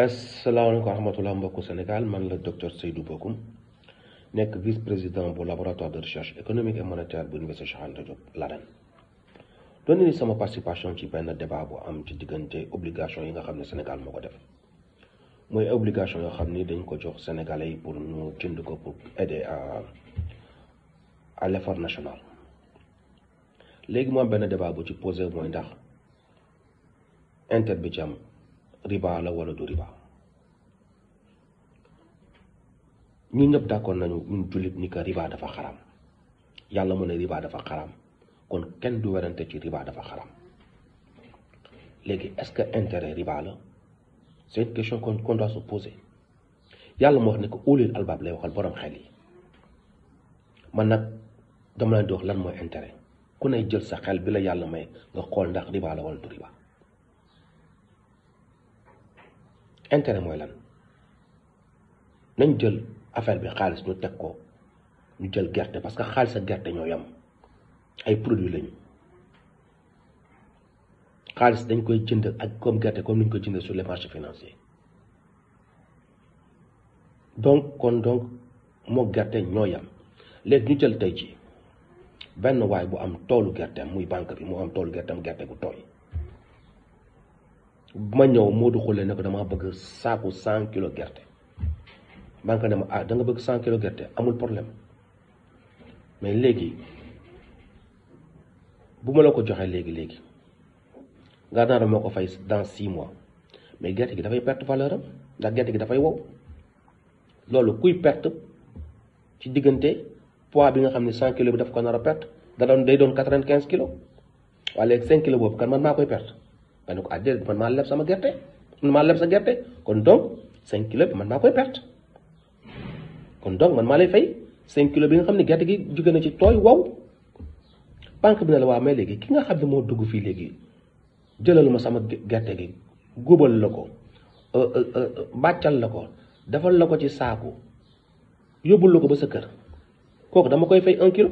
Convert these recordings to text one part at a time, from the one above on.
asalaamaaleykum wa rahmatulah mbokku Sénégal man la docteur Seydou Bokoum nekk vice-président bu laboratoire de recherche économique et monétaire bu université Cheikh Anta Diop l'ADEN. doon ni sama participation ci benn débat bu am ci diggante obligation yi nga xam ne Sénégal moo ko def mooy obligation yoo xam ni dañ ko jox Sénégalais yi pour ñu jënd ko pour aider à l'effort national. léegi moo am benn débat bu ci posé mooy ndax inter bi ci am riba la wala du riba. ñun ñëpp d'accord nañu ñun jullit ni que riba dafa xaram yàlla mu ne riba dafa xaram kon kenn du werante ci riba dafa xaram. léegi est-ce que intérêt riba la c'est une question qu'on doit se poser. yàlla moo wax ne que ulil albab lay waxal borom xel yi man nag dama leen di wax lan mooy intérêt ku ne jël sa xel bi la yàlla may nga xool ndax riba la wala du riba. intérêt mooy lan nañ jël affaire bi xaalis ñu teg ko ñu jël gerte parce que xaalis ak gerte ñoo yam ay produits lañu xaalis dañ koy jënd ak comme gerte comme ni ñu koy jëndee sur les marchés financiers donc moo gerte ñoo yam léegi ñu jël tey ci benn waay bu am toolu gerteem muy banque bi moo am toolu gerteem gerte gu tooy ma ñëw moo du xule ne ko dama bëgg saaku 100 kilos gerte banque ne ma da nga bëgg 100 kilos gerte amul problème mais léegi bu ma la ko joxee léegi nga naara moo ko fay dans 6 mois mais gerte gi dafay perte valeur am ndax gerte gi dafay wow loolu kuy perte ci diggante poids bi nga xam ne 100 kilos bi daf ko nar a perte day doon 95 kilos waaye léegi 5 kilos boobu kan man maa koy perte nga ne ko déedéet man maa leb sama gerte man maa leb sa gerte kon donc 5 kilos bi man maa koy perte kon donc man maa lay fay 5 kilos bi nga xam ne gerte gi jóge na ci tooy wow banque bi ne la waa mais léegi ki nga xam ne moo dugg fii léegi jëlal ma sama gerte gi góobal la ko bàccal la ko defal la ko ci saaku yóbbul la ko ba sa kër kooku dama koy fay 1 kilo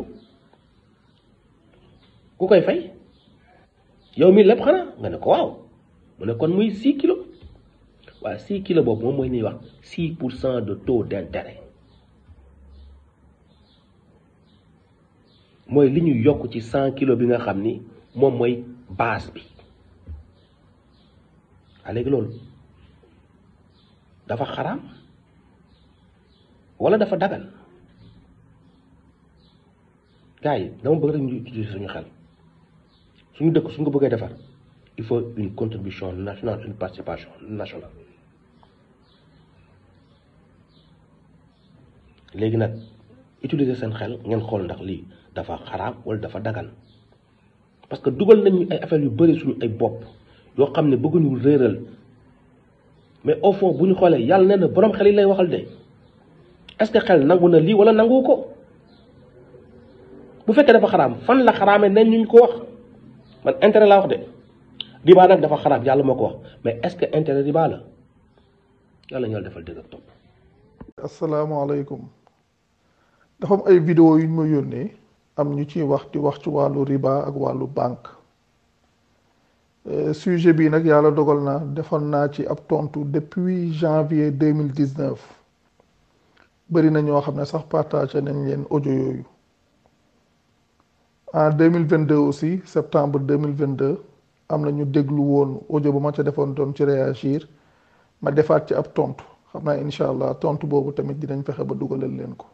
ku koy fay yow mi lépp xanaa nga ne ko waaw mu ne kon muy 6 kilos waaye 6 kilos boobu moom mooy ñuy wax 6% de taux d'intérêt mooy li ñu yokk ci 100 kilos bi nga xam ni moom mooy base bi. léegi loolu dafa xaraam wala dafa dagal gars yi dama bëgg rek ñu utiliser suñu xel. suñu dëkk suñu ko bëggee defar il faut une contribution nationale une participation nationale léegi nag utiliser seen xel ngeen xool ndax lii dafa xaraam wala dafa dagan parce que dugal nañu ay affaires yu bari suñu ay bopp yoo xam ne bëgguñu réeral mais au fond bu ñu xoolee yàlla nee na borom xel yi lay waxal de est-ce que xel nangu na lii wala nangu ko bu fekkee dafa xaraam fan la xaraamee nañ ñu ko wax. man intérêt laa wax de riba nag dafa xaraam yàlla moo ko wax mais est-ce que intérêt riba la yàlla ñoo defal dëgg ak topp. asalaamaaleykum dafa am ay vidéo yu ñu ma yónnee am ñu ciy wax di wax ci wàllu riba ak wàllu banque sujet bi nag yàlla dogal na defoon naa ci ab tontu depuis janvier 2019 bëri na ñoo xam ne sax partagé nañ leen audio yooyu. en 2022 aussi septembre 2022 am na ñu déglu woon audio bu ma ca defoon doon ci réagir ma defaat ci ab tontu xam naa incha allah tontu boobu tamit dinañ fexe ba dugalal leen ko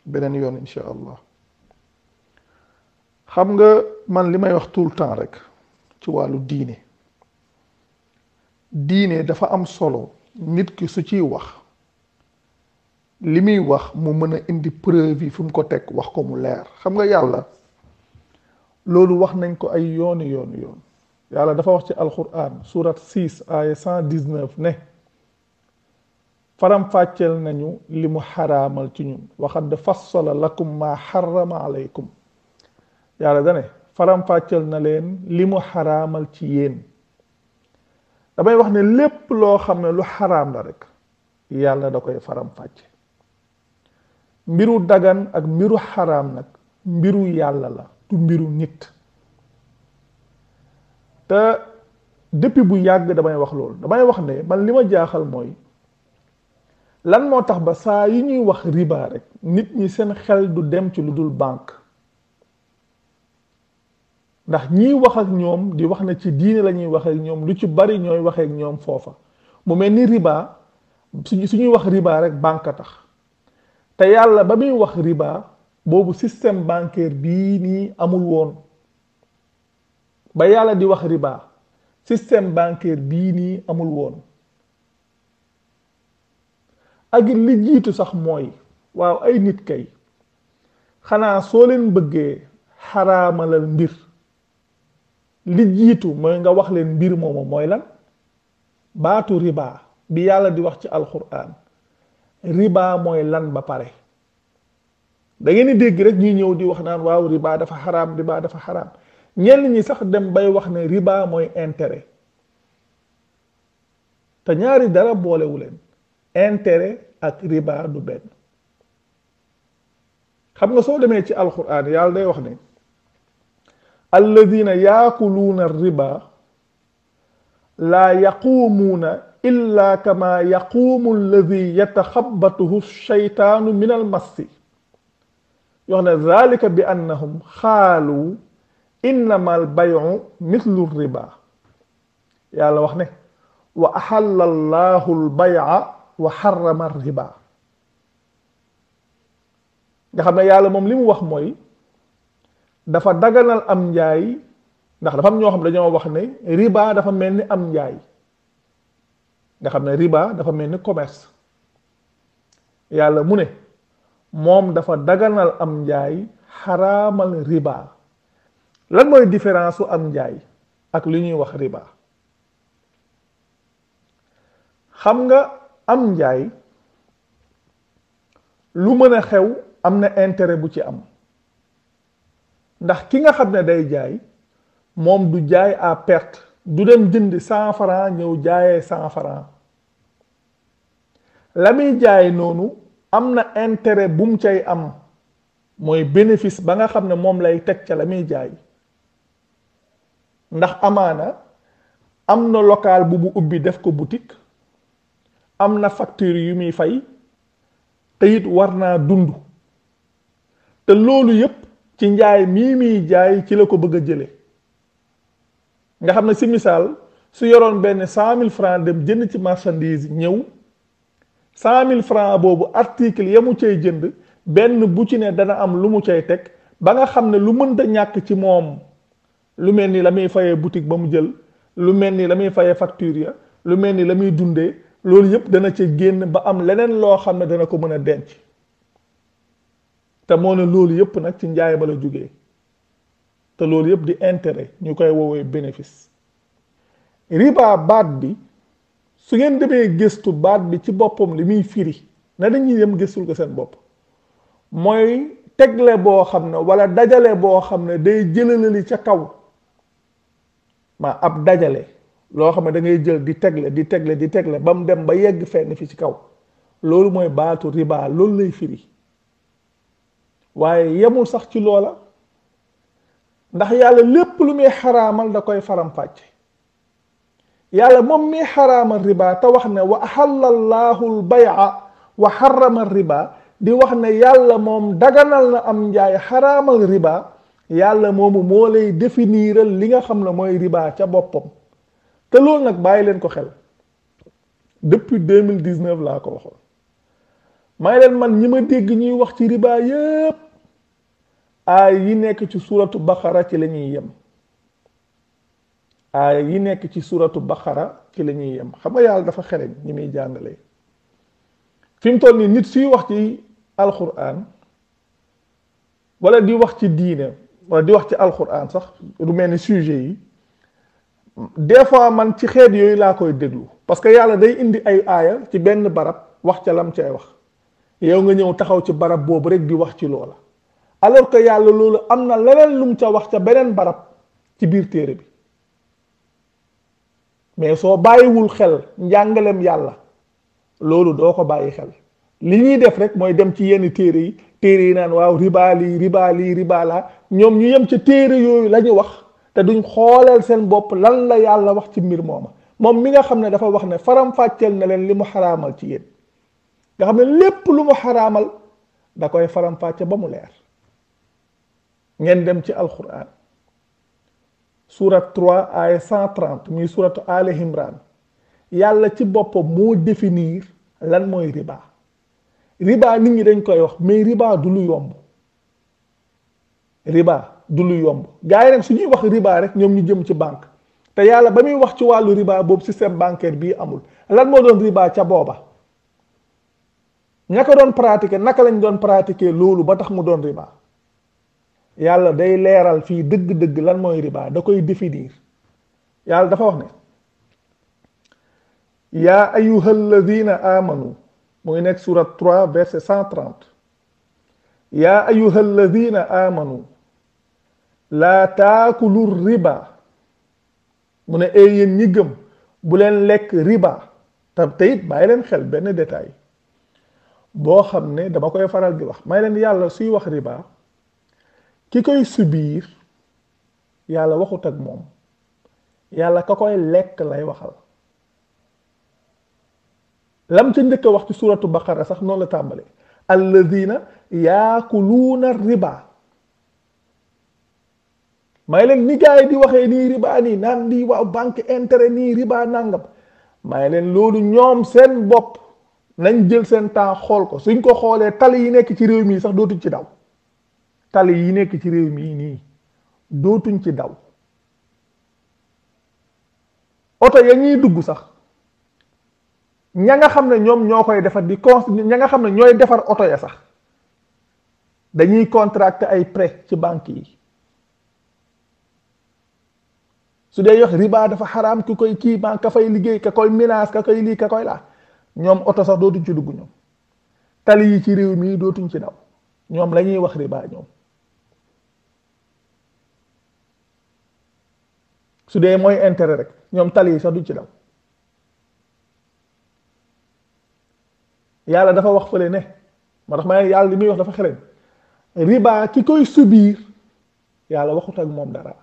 beneen yoon incha allah. xam nga man li may wax tout le temps rek ci wàllu diine dafa am solo nit ki su ciy wax li muy wax mu mën a indi preuve yi fu mu ko teg wax ko mu leer xam nga yàlla. loolu wax nañ ko ay yoon yàlla dafa wax ci alquran surat 6 aya 119 ne faram fàcceel nañu li mu xaraamal ci ñun waxad fassala lakum ma xarama alaykum yàlla dane faram fàcceel na leen li mu xaraamal ci yéen damay wax ne lépp loo xam ne lu xaraam la rek yàlla da koy faram fàcce mbiru dagan ak mbiru xaraam nag mbiru yàlla la du mbiru nit te depuis bu yàgg damay wax loolu, damay wax ne man li ma jaaxal mooy lan moo tax ba saa yi ñuy wax riba rek nit ñi seen xel du dem ci lu dul banque. ndax ñiy wax ak ñoom di wax na ci diine la ñuy wax ak ñoom lu ci bari ñooy wax ak ñoom foofa mu mel ni riba suñuy wax riba rek banque tax te yàlla ba muy wax riba boobu système bancaire bii nii amul woon. ba yàlla di wax riba système bancaire bii nii amul woon. ak li jiitu sax mooy waaw ay nit kay xanaa soo leen bëggee xaraamalal mbir li jiitu mooy nga wax leen mbir moomu mooy lan. baatu riba bi yàlla di wax ci alquran riba mooy lan ba pare. da ngeen di dégg rek ñuy ñëw di wax naan waaw riba dafa xaraam, riba dafa xaraam. ñenn ñi sax dem bay wax ne riba mooy intérêt te ñaari dara boolewu leen. intérêt ak riba du benn. xam nga soo demee ci alquran yàlla day wax ne alladina yaakuluuna riba laa yaquumuuna illa kama yaquumu alladi yataxabatuhu shaytaanu min almassi yoo xam ne zalika bi annahum xaalu innama albayu mithlu riba. yàlla wax ne wa axalla allahu albaya wa xarama riba. nga xam ne yàlla moom li mu wax mooy dafa daganal am njaay ndax dafa am ñoo xam dañoo wax ne riba dafa mel ni am njaay. nga xam ne riba dafa mel ni commerce. yàlla mu ne moom dafa daganal am njaay xaraamal riba. lan mooy différence su am njaay ak li ñuy wax riba. xam nga am njaay lu mën a xew am na intérêt bu ci am ndax ki nga xam ne day jaay moom du jaay à perte, du dem jënd 100 francs ñëw jaayee 100 francs. la muy jaay noonu am na intérêt bu mu cay am mooy bénéfice ba nga xam ne moom lay teg ca la muy jaay. ndax amaana am na local bu mu ubbi def ko boutique, am na facture yu muy fay te it war naa dund te loolu yépp ci njaay mii muy jaay ci la ko bëgg a jële. nga xam ne si misaal su yoroon benn 100 000 francs dem jënd ci marchandise ñëw 100 000 francs boobu article ya mu cay jënd benn bu ci ne dana am lu mu cay teg ba nga xam ne lu mënta ñàkk ci moom lu mel ni la muy fayee boutique ba mu jël, lu mel ni la muy fayee facture ya, lu mel ni la muy dundee, loolu yépp dana ca génn ba am leneen loo xam ne dana ko mën a denc. te moo ne loolu yépp nag ci njaay ma la jógee te loolu yépp di intérêt ñu koy woowee bénéfice. riba baat bi su ngeen demee gëstu baat bi ci boppam li muy firi na dañuy dem gëstul ko seen bopp mooy tegle boo xam ne wala dajale boo xam ne day jëlalali ca kaw. ma ab dajale loo xam ne da ngay jël di tegle ba mu dem ba yegg fenn fi ci kaw, loolu mooy baatu riba, loolu lay firi. waaye yemul sax ci loola ndax yàlla lépp lu muy xaraamal da koy faram-fàcce. yàlla moom mi xaraamal riba te wax ne wa ahalla allahu al-bay'a wa harrama riba, di wax ne yàlla moom daganal na am njaay xaraamal riba. yàlla moomu moo lay définiral li nga xam ne mooy riba ca boppam. te loolu nag bàyyi leen ko xel depuis 2019 laa ko waxoon. may leen man ñi ma dégg ñuy wax ci riba yépp aay yi nekk ci suratu baqara ci la ñuy yem. aay yi nekk ci suratu baqara ci la ñuy yem. xam nga yàlla dafa xereñ ñi muy jàngalee. fi mu toll nii nit suy wax ci alquran wala di wax ci diine wala di wax ci alquran sax lu mel ni sujet yi des fois man ci xeet yooyu laa koy déglu parce que yàlla day indi ay aaya ci benn barab wax ca lam cay wax yow nga ñëw taxaw ci barab boobu rek di wax ci loola alors que yàlla loolu am na leneen lum ca wax ca beneen barab ci biir téere bi. mais soo bàyyiwul xel njàngalem yàlla loolu doo ko bàyyi xel. li ñuy def rek mooy dem ci yenn téere yi naan waaw riba lii riba laa ñoom ñu yem ca téere yooyu la ñu wax te duñ xooleel seen bopp lan la yàlla wax ci mbir mooma moom mi nga xam ne dafa wax ne faram-fàcceel na leen li mu xaraamal ci yéen nga xam ne lépp lu mu xaraamal da koy faram-fàcce ba mu leer ngeen dem ci alquran surat 3 ay 130 muy suratu Ali Imran yàlla ci boppam moo définir lan mooy riba riba nit ñi dañ koy wax mais riba du lu yomb riba du lu yomb gars yi nag su ñuy wax riba rek ñoom ñu jëm ci banque te yàlla ba muy wax ci wàllu riba boobu système bancaire bii amul lan moo doon riba ca booba ña ko doon pratiquer naka lañ doon pratiquer loolu ba tax mu doon riba yàlla day leeral fii dëgg-dëgg lan mooy riba da koy définir yàlla dafa wax ne yaa ayuha alladina amanu mu ngi nekk surat 3 verset 130 yaa ayuha alladina amanu laa taakulu riba mu ne ay yéen ñi gëm bu leen lekk riba te it bàyyi leen xel benn détail boo xam ne dama koy faral di wax may leen yàlla suy wax riba ki koy subir yàlla waxut ak moom yàlla ka koy lekk lay waxal lam ca njëkk a wax ci suratu baqara sax noonu la tàmbale alladina yaakuluuna riba may leen ni gaay di waxee nii riba nii naan lii waaw banque intérêt nii riba nangam may leen loolu ñoom seen bopp nañ jël seen temps xool ko suñ ko xoolee tali yi nekk ci réew mi sax dootuñ ci daw tali yi nekk ci réew mi nii dootuñ ci daw oto ya ñuy dugg sax ña nga xam ne ñoom ñoo koy defar ña nga xam ne ñooy defar oto ya sax dañuy contracter ay prêt ci banque yi su dee yox riba dafa xaraam ku koy kii banque ka fay liggéey ka koy menace ka koy lii ka koy laa ñoom oto sax dootuñ ci dugg ñoom tali yi ci réew mi dootuñ ci daw ñoom la ñuy wax riba ñoom su dee mooy intérêt rek ñoom tali yi sax duñ ci daw yàlla dafa wax fële ne moo tax ma yàlla li muy wax dafa xereñ riba ki koy subir yàlla waxut ak moom dara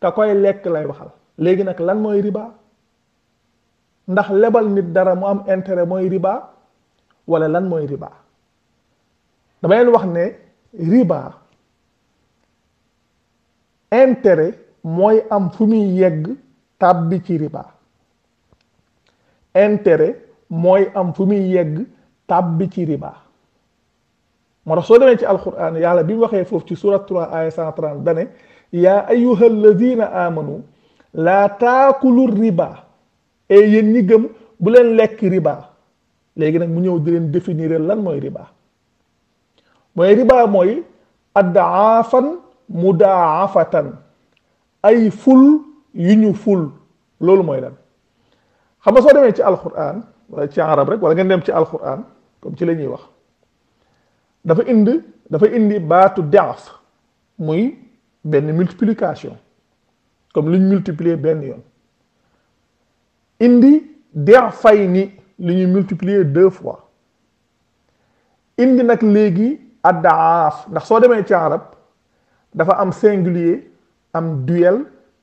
ka koy lekk lay waxal léegi nag lan mooy riba ndax lebal nit dara mu am intérêt mooy riba wala lan mooy riba dama leen wax ne riba intérêt mooy am fu muy yegg tàbbi ci riba intérêt mooy am fu muy yegg tàbbi ci riba moo tax soo demee ci alquran yàlla bi mu waxee foofu ci surat 3 aya 130 dane yaa ayuha alladina amanu laa taakulu riba et yéen ñi gëm bu leen lekk riba léegi nag mu ñëw di leen définir lan mooy riba mooy addaafan mudaafatan ay ful yu ñu ful loolu mooy lan xam nga soo demee ci alquran wala ci arab rek wala ngeen dem ci alquran comme ci la ñuy wax dafa indi baatu daaf muy benn multiplication comme lu ñu multiplier benn yoon indi dafay ni lu ñu multiplier 2 fois indi nag léegi addaaf ndax soo demee ci arab dafa am singulier am duel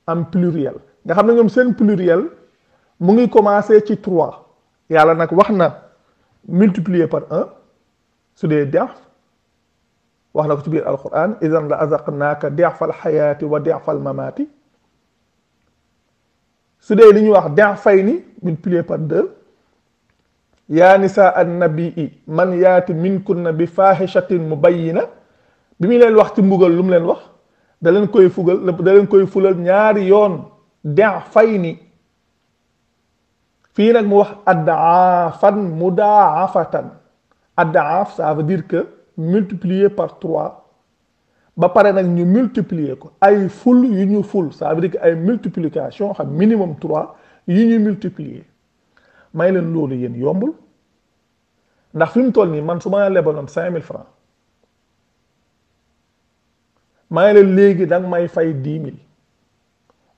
am pluriel nga xam ne ñoom seen pluriel mu ngi commencé ci 3 yàlla nag wax na multiplier par 1 su dee def wax na ko ci biir alquran idan la azaqnaaka dexfal xayaati wa dexfal mamaati su dee li ñuy wax dexfay ni multiplier par 2 yaa nisa annabii man yaati minkunna bi faahishatin mubayyina bi muy leen wax ci mbugal lu mu leen wax da leen koy fulal ñaari yoon dexfay ni fii nag mu wax addaafan mudaafatan addaaf ça veut dire que multiplier par 3 ba pare nag ñu multiplier ko ay ful yu ñu ful ça veut dire que ay multiplication xam minimum 3 yu ñu multiplier may leen loolu yéen yombul ndax fi mu toll nii man su ma lebaloon 5000 francs may leen léegi danga may fay 10 000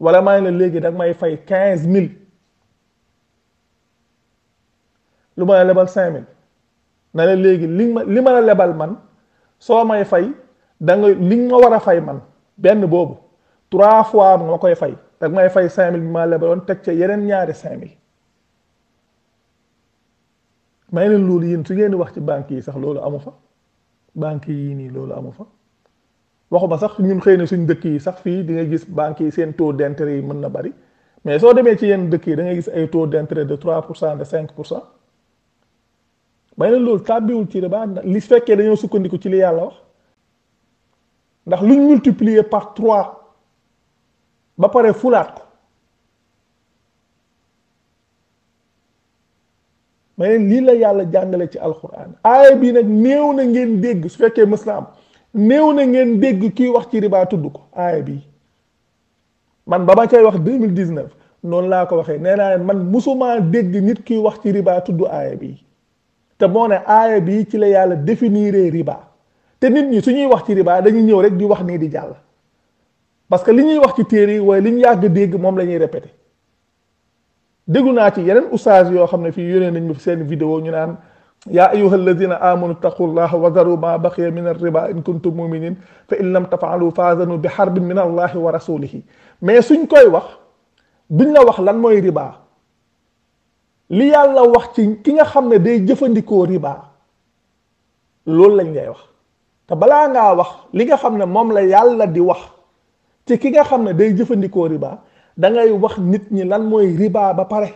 wala may leen léegi danga may fay 15 000 lu ma lebal 5000 na la léegi li ma la lebal man soo may fay da nga li ma war a fay man benn boobu 3 fois ma koy fay dag may fay 5000 bi ma lebaloon teg ca yeneen ñaari 5000 may leen loolu yéen su ngeen di wax ci banque yi sax loolu amu fa banque yi nii loolu amu fa waxuma sax ñun xëy na suñ dëkk yi sax fii di nga gis banque yi seen taux d'intérêt yi mën na bari mais soo demee ci yenn dëkk yi da ngay gis ay taux d'intérêt de 3% de 5%. may leen loolu tàbbiwul ci riba li fekkee dañoo sukkandiku ci li yàlla wax ndax luñ multiplier par 3 ba pare fulaat ko may leen lii la yàlla jàngale ci alquran aaya bi nag néew na ngeen dégg su fekkee mës na am néew na ngeen dégg kii wax ci riba tudd ko aaya bi man ba ma cay wax 2019 noonu laa ko waxee nee naa leen man musuma dégg nit kiy wax ci riba tudd aaya bi te moo ne aaya bi ci la yàlla définir riba te nit ñi suñuy wax ci riba dañuy ñëw rek di wax nii di jàll parce que li ñuy wax ci téere yi waaye li ñu yàgg dégg moom la ñuy répété déglu naa ci yeneen oustaz yoo xam ne fii yónnee nañ ma fi seen vidéo ñu naan yaa ayyuha alladina amanu taqullaha wa daru ma baqiya min arriba in kuntum muminin fa in lam tafaalu faazanu bi xarbin min allahi wa rasulihi mais suñ koy wax duñ la wax lan mooy riba li yàlla wax ci ki nga xam ne day jëfandikoo riba loolu lañ lay wax te balaa ngaa wax li nga xam ne moom la yàlla di wax ci ki nga xam ne day jëfandikoo riba da ngay wax nit ñi lan mooy riba ba pare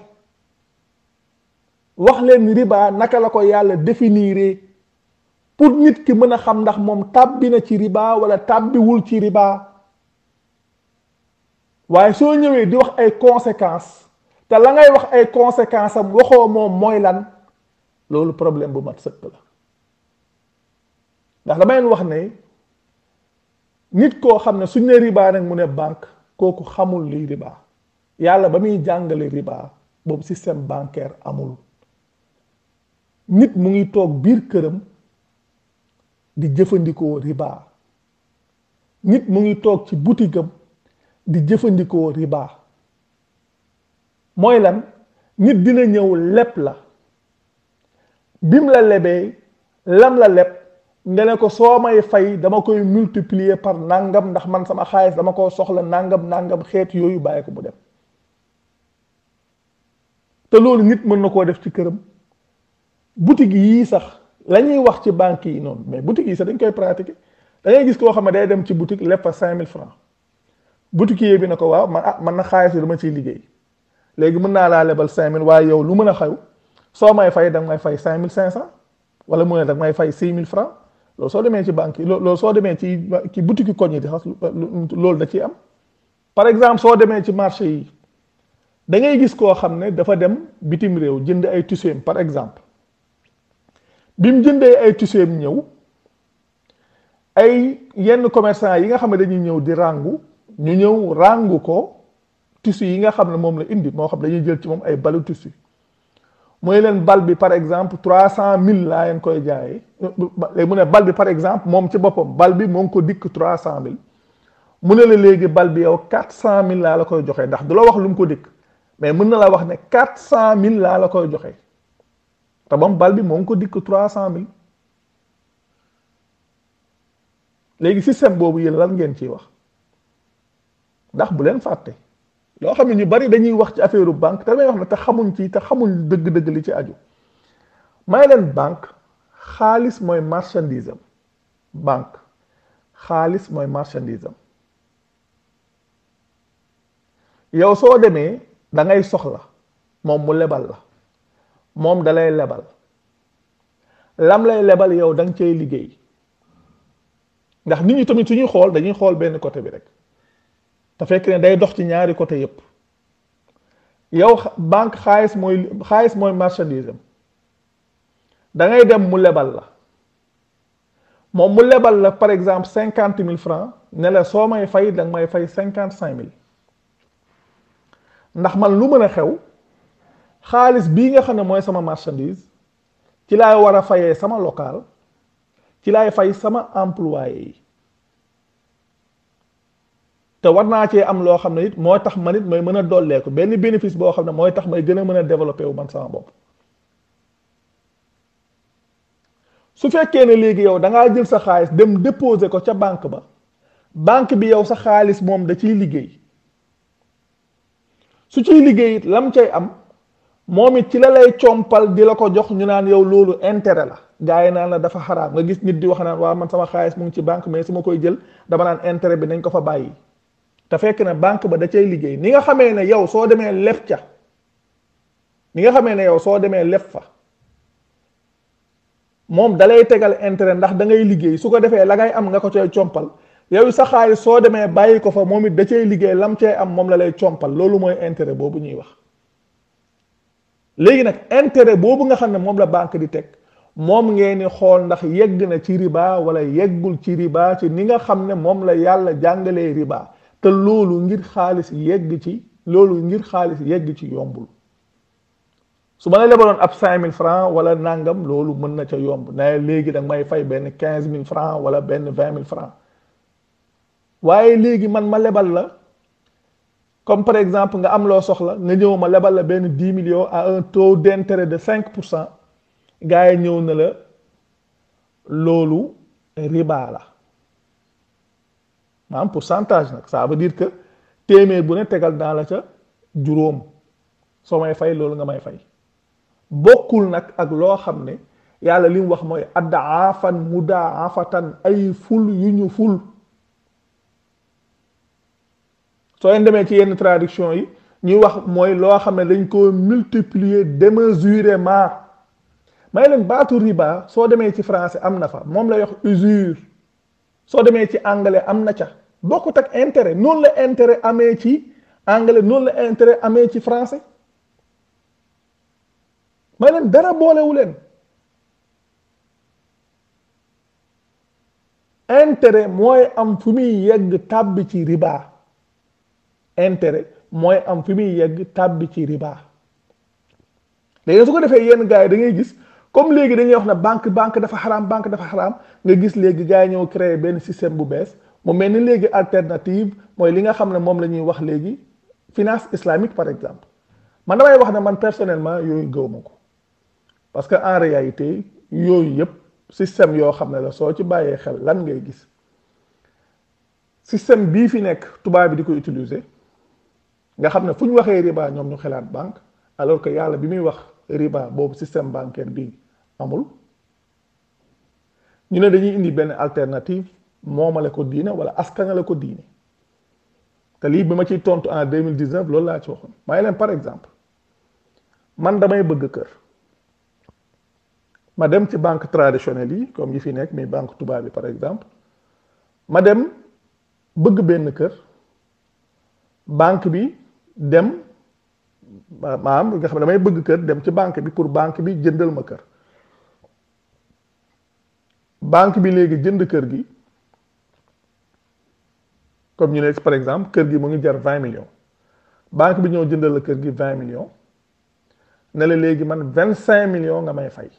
wax leen riba naka la ko yàlla définir pour nit ki mën a xam ndax moom tàbbi na ci riba wala tàbbiwul ci riba waaye soo ñëwee di wax ay conséquences te la ngay wax ay conséquences am waxoo moom mooy lan loolu problème bu mat sëkk la ndax dama leen wax ne nit koo xam ne suñ ne riba nag mu ne banque kooku xamul liy riba yàlla ba muy jàngale riba boobu système bancaire amul nit mu ngi toog biir këram di jëfandikoo riba nit mu ngi toog ci boutique am di jëfandikoo riba mooy lan nit dina ñëw leb la bim la lebee lam la leb nga ne ko soo may fay dama koy multiplier par nangam ndax man sama xaalis dama ko soxla nangam xeet yooyu bàyyi ko mu dem te loolu nit mën na koo def ci këram boutique yii sax la ñuy wax ci banque yi noonu mais boutique yi sax dañ koy pratiquer da ngay gis koo xam ne day dem ci boutique leb fa 5000 francs boutiquier bi na ko waaw man na xaalis yi dama ciy liggéey léegi mën naa laa lebal 5000 waaye yow lu mën a xew soo may fay da nga may fay 5500 wala mu ne da nga may fay 6000 francs loolu soo demee ci banque yi loolu soo demee ci boutique koñ yi di xas loolu da ciy am par exemple soo demee ci marché yi da ngay gis koo xam ne dafa dem bitim réew jënd ay tissus par exemple bi mu jëndee ay tissus ñëw ay yenn commerçant yi nga xam ne dañuy ñëw di ràngu ñu ñëw ràngu ko tissus yi nga xam ne moom la indi moo xam dañuy jël ci moom ay balu tissus mooy leen bal bi par exemple 300000 laa leen koy jaayee léegi mu ne bal bi par exemple moom ci boppam bal bi moo ngi ko dikk 300000 mu ne la léegi bal bi yow 400000 laa la koy joxe ndax du la wax lu mu ko dikk mais mën na la wax ne 400000 laa la koy joxe te moom bal bi moo ngi ko dikk 300000 léegi système boobu yéen lan ngeen ciy wax ndax bu leen fàtte loo xam ne ñu bari dañuy wax ci affaire banque te damay wax ne te xamuñ ci te xamuñ dëgg-dëgg li ci aju may leen banque xaalis mooy marchandise am banque xaalis mooy marchandise am yow soo demee da ngay soxla moom mu lebal la moom da lay lebal lam lay lebal yow da nga cay liggéey ndax nit ñi tamit suñuy xool dañuy xool benn côté bi rek te fekk ne day dox ci ñaari côté yépp yow banque xaalis mooy marchandise am da ngay dem mu lebal la moom mu lebal la par exemple 50000 francs ne la soo may fay da nga may fay 55000 ndax man lu mën a xew xaalis bii nga xam ne mooy sama marchandise ci laay war a fayee sama local ci laay fay sama employé yi te war naa cee am loo xam ne it moo tax man it may mën a dolleeku benn bénéfice boo xam ne mooy tax may gën a mën a développé wu man sama bopp su fekkee ne léegi yow da ngaa jël sa xaalis dem déposer ko ca banque ba banque bi yow sa xaalis moom da ciy liggéey su ciy liggéey it lam cay am moom it ci la lay compal di la ko jox ñu naan yow loolu intérêt la gars yi naan la dafa xaraam nga gis nit di wax naan waa man sama xaalis mu ngi ci banque mais su ma koy jël dama naan intérêt bi nañ ko fa bàyyi te fekk na banque ba da cay liggéey ni nga xamee ne yow soo demee leb ca ni nga xamee ne yow soo demee leb fa moom dalay tegal intérêt ndax da ngay liggéey su ko defee la ngay am nga ko cay compal yow sa xaalis soo demee bàyyi ko fa moom it da cay liggéey lam cay am moom la lay compal loolu mooy intérêt boobu ñuy wax léegi nag intérêt boobu nga xam ne moom la banque di teg moom ngeen ni xool ndax yegg na ci riba wala yeggul ci riba ci ni nga xam ne moom la yàlla jàngalee riba te loolu ngir xaalis yegg ci yombul su ma la lebaloon ab 5000 francs wala nangam loolu mën na ca yomb na léegi da nga may fay benn 15000 francs wala benn 20000 francs waaye léegi man ma lebal la comme par exemple nga am loo soxla nga ñëw ma lebal la benn 10 millions à un taux d'intérêt de 5%, gars yi ñëw na la loolu riba la maanaam pourcentage nag ça veut dire que téeméer bu ne tegal naa la ca juróom soo may fay loolu nga may fay bokkul nag ak loo xam ne yàlla li mu wax mooy addaafan mudaafatan ay ful yu ñu ful soo leen demee ci yenn traduction yi ñuy wax mooy loo xam ne dañ ko multiplier démesurément may leen baatu riba soo demee ci français am na fa moom lay wax usure soo demee ci anglais am na ca bokkut ak intérêt noonu la intérêt amee ci anglais noonu la intérêt amee ci français may leen dara boolewu leen intérêt mooy am fu muy yegg tàbbi ci riba intérêt mooy am fi muy yegg tàbbi ci riba léegi su ko defee yenn gars yi da ngay gis comme léegi dañuy wax ne banque dafa xaraam nga gis léegi gars yi ñëw créer benn système bu bees mu mel ni léegi alternative mooy li nga xam ne moom la ñuy wax léegi finance islamique par exemple man damay wax ne man personnellement yooyu gëw ma ko parce que en réalité yooyu yëpp système yoo xam ne la soo ci bàyyee xel lan ngay gis système bii fi nekk tubaab bi di ko utiliser nga xam ne fu ñu waxee riba ñoom ñu xelaat banque alors que yàlla bi muy wax riba boobu système bancaire bi amul ñu ne dañuy indi benn alternative moomale ko diine wala askanale ko diine te lii bi ma ciy tontu en 2019 loolu laa ci waxoon may leen par exemple man damay bëgg kër ma dem ci banque traditionnelle yi comme yi fi nekk mais banque tubaab bi par exemple ma dem bëgg benn kër banque bi dem maanaam nga xam ne damay bëgg kër dem ci banque bi pour banque bi jëndal ma kër banque bi léegi jënd kër gi comme ñu ne par exemple kër gi mu ngi jar 20 millions banque bi ñëw jëndal la kër gi 20 millions ne la léegi man 25 millions nga may fay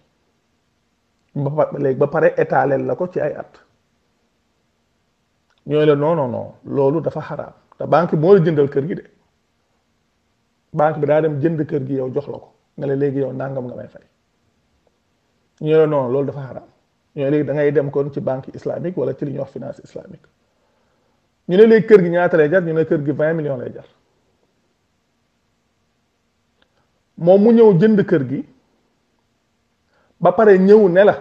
léegi ba pare étaler la ko ci ay at ñooy la non loolu dafa xaraam te banque bi moo la jëndal kër gi de banque bi daa dem jënd kër gi yow jox la ko nga la léegi yow nangam nga may fay ñooy la non loolu dafa xaraam ñooy léegi da ngay dem kon ci banque islamique wala ci li ñuy wax finance islamique ñu ne léegi kër gi ñaata lay jar ñu ne kër gi 20 millions lay jar moom mu ñëw jënd kër gi ba pare ñëw ne la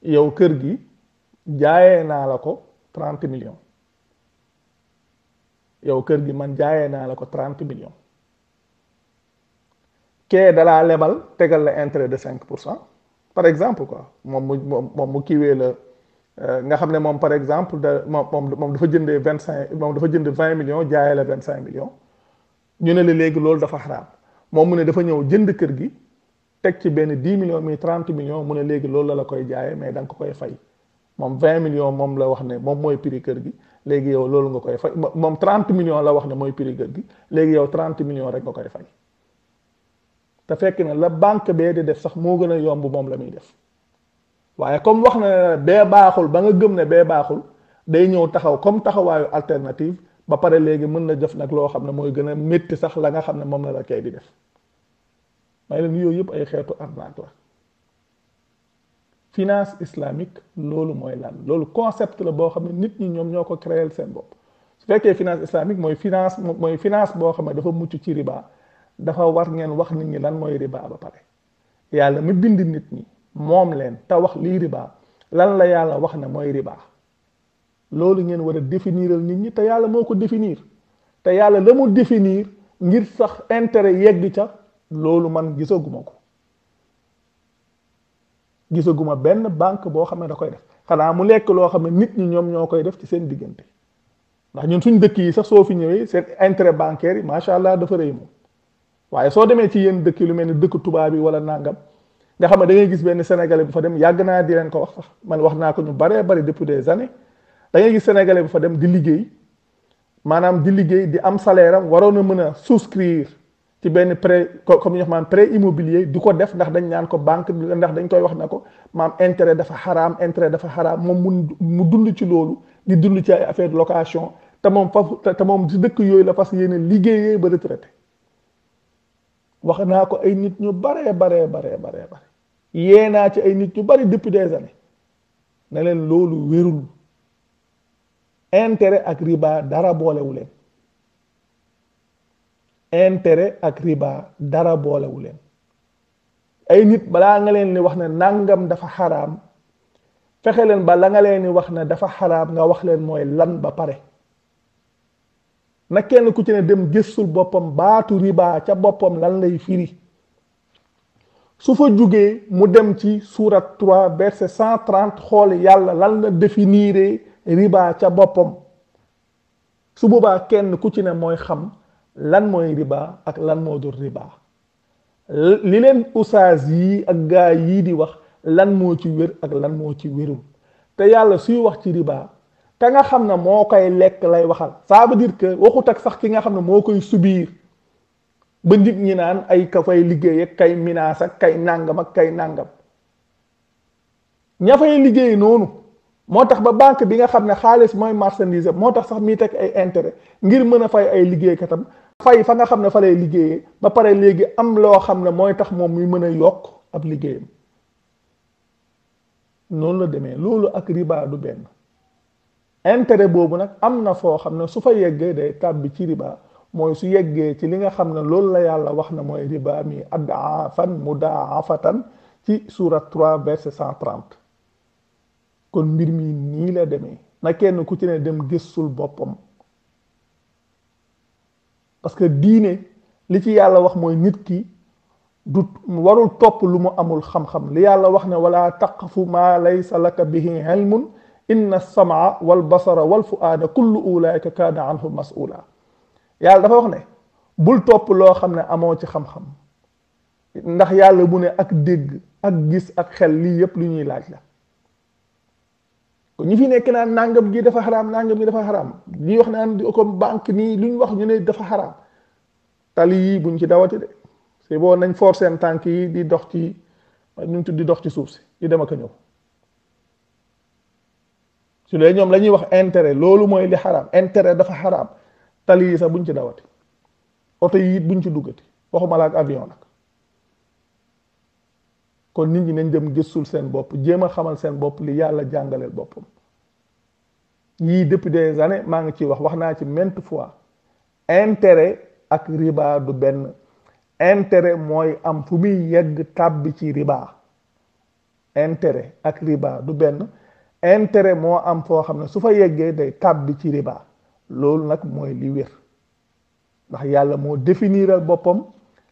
yow kër gi jaayee naa la ko 30 millions yow kër gi man jaayee naa la ko 30 millions kee dalaa lebal tegal la intérêt de 5% par exemple quoi moom mu kiiwee la nga xam ne moom par exemple moom dafa jëndee 20 millions jaayee la 25 millions ñu ne la léegi loolu dafa xaraam moom mu ne dafa ñëw jënd kër gi teg ci benn 10 millions mi 30 millions mu ne léegi loolu la koy jaayee mais da nga ko koy fay moom 20 millions moom la wax ne moom mooy prix kër gi léegi yow loolu nga koy fay moom 30 millions la wax ne mooy prix kër gi léegi yow 30 millions rek nga koy fay te fekk na la banque bee di def sax moo gën a yomb moom la muy def waaye comme wax na bee baaxul ba nga gëm ne bee baaxul day ñëw taxaw comme taxawaayu alternative ba pare léegi mën na def nag loo xam ne mooy gën a métti sax la nga xam ne moom la kay di def may leen yooyu yëpp ay xeetu arnaque la finance islamique loolu mooy lan loolu concept la boo xam ne nit ñi ñoom ñoo ko créer seen bopp su fekkee finance islamique mooy finance boo xam ne dafa mucc ci riba dafa war ngeen wax nit ñi lan mooy riba ba pare yàlla mi bind nit ñi moom leen te wax lii riba lan la yàlla wax ne mooy riba loolu ngeen war a définiral nit ñi te yàlla moo ko définir te yàlla la mu définir ngir sax intérêt yegg ca loolu man gisaguma benn banque boo xam ne da koy def xanaa mu nekk loo xam ne nit ñi ñoom ñoo koy def ci seen diggante ndax ñun suñ dëkk yi sax soo fi ñëwee seen intérêt bancaire yi macha allah dafa rëy moom waaye soo demee ci yenn dëkk lu mel ni dëkk tubaab yi wala nangam nga xam ne da ngay gis benn sénégalais bu fa dem yàgg naa di leen ko wax sax man wax naa ko ñu baree bari depuis des années da ngay gis sénégalais bu fa dem di liggéey maanaam di liggéey di am salaire am waroon a mën a souscrire ci benn prêt comme ñu wax maanaam prêt immobilier di ko def ndax dañ ñaan ko banque ndax dañ koy wax na ko maam intérêt dafa xaraam moom mu dund ci loolu di dund ci ay affaire de location te moom ci dëkk yooyu la fas yéene liggéeyee ba retraité wax naa ko ay nit ñu baree yee naa ci ay nit ñu bari depuis des années ne leen loolu wérul intérêt ak riba dara boolewu leen intérêt ak riba dara boolewu leen ay nit balaa nga leen ni wax ne nangam dafa xaraam fexe leen ba la nga leen ni wax ne dafa xaraam nga wax leen mooy lan ba pare na kenn ku ci ne dem gëstul boppam baatu riba ca boppam lan lay firi su fa jugee mu dem ci surat 3 verset 130 xool yàlla lan la définir riba ca boppam su boobaa kenn ku ci ne mooy xam lan mooy riba ak lan moo dul riba li leen usaas yi ak gaa yii di wax lan moo ci wér ak lan moo ci wérul te yàlla suy wax ci riba ka nga xam ne moo koy lekk lay waxal ça veut dire que waxut ak sax ki nga xam ne moo koy subir ba nit ñi naan ay ka fay liggéey ak kay minaas ak kay nàngam ak kay nàngam ña fay liggéey noonu moo tax ba banque bi nga xam ne xaalis mooy marchandise moo tax sax mii teg ay intérêt ngir mën a fay ay liggéeykatam fay fa nga xam ne fa lay liggéeyee ba pare léegi am loo xam ne mooy tax moom muy mën a yokk ab liggéeyam noonu la demee loolu ak riba du benn intérêt boobu nag am na foo xam ne su fa yeggee day tàbbi ci riba mooy su yeggee ci li nga xam ne loolu la yàlla wax na mooy riba mi ad'aafan mudaafatan ci surat 3 verset 130 kon mbir mi nii la demee na kenn ku ci ne dem gëstul boppam parce que diine li ci yàlla wax mooy nit ki du warul topp lu mu amul xam-xam li yàlla wax ne wala taqfu ma laysa laka bihi ilmun inna as-sam'a wal basara wal fu'aada kullu ulaika kaana anhu mas'ula yàlla dafa wax ne bul topp loo xam ne amoo ci xam-xam ndax yàlla mu ne ak dégg ak gis ak xel lii yépp lu ñuy laaj la ñi fi nekk naan nangam gi dafa xaraam nangam gi dafa xaraam ñi wax naan comme banque nii lu ñu wax ñu ne dafa xaraam tali yi buñ ci dawati de c'est bon nañ force seen tànk yi di dox ci ñu tudd di dox ci suuf si di dem ak a ñëw su lee ñoom la ñuy wax intérêt loolu mooy li xaraam intérêt dafa xaraam tali yi sax buñ ci dawati oto yi it buñ ci duggati waxuma la ak avion nag kon nit ñi nañ dem gëstul seen bopp jéem a xamal seen bopp li yàlla jàngaleel boppam yii depuis des années maa ngi ciy wax naa ci maintes fois intérêt ak riba du benn intérêt mooy am fu muy yegg tàbbi ci riba intérêt ak riba du benn intérêt moo am foo xam ne su fa yeggee day tàbbi ci riba loolu nag mooy li wér ndax yàlla moo définiral boppam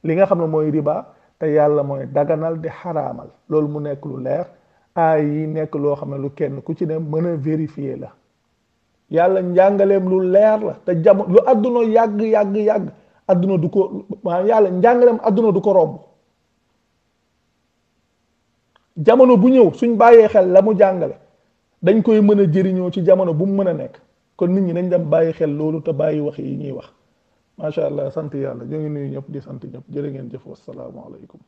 li nga xam ne mooy riba te yàlla mooy daganal di xaraamal loolu mu nekk lu leer aay yi nekk loo xam ne lu kenn ku ci ne mën a vérifier la yàlla njàngaleem lu leer la te jamono lu àdduna yàgg àdduna du ko maanaam yàlla njàngaleem àdduna du ko romb jamono bu ñëw suñ bàyyee xel la mu jàngale dañ koy mën a jëriñoo ci jamono bu mu mën a nekk kon nit ñi nañ dem bàyyi xel loolu te bàyyi wax yi ñuy wax macha allah sant yàlla ñoo ngi nuyu ñëpp di sant ñëpp jërë ngeen jëf wassalaamu aleykum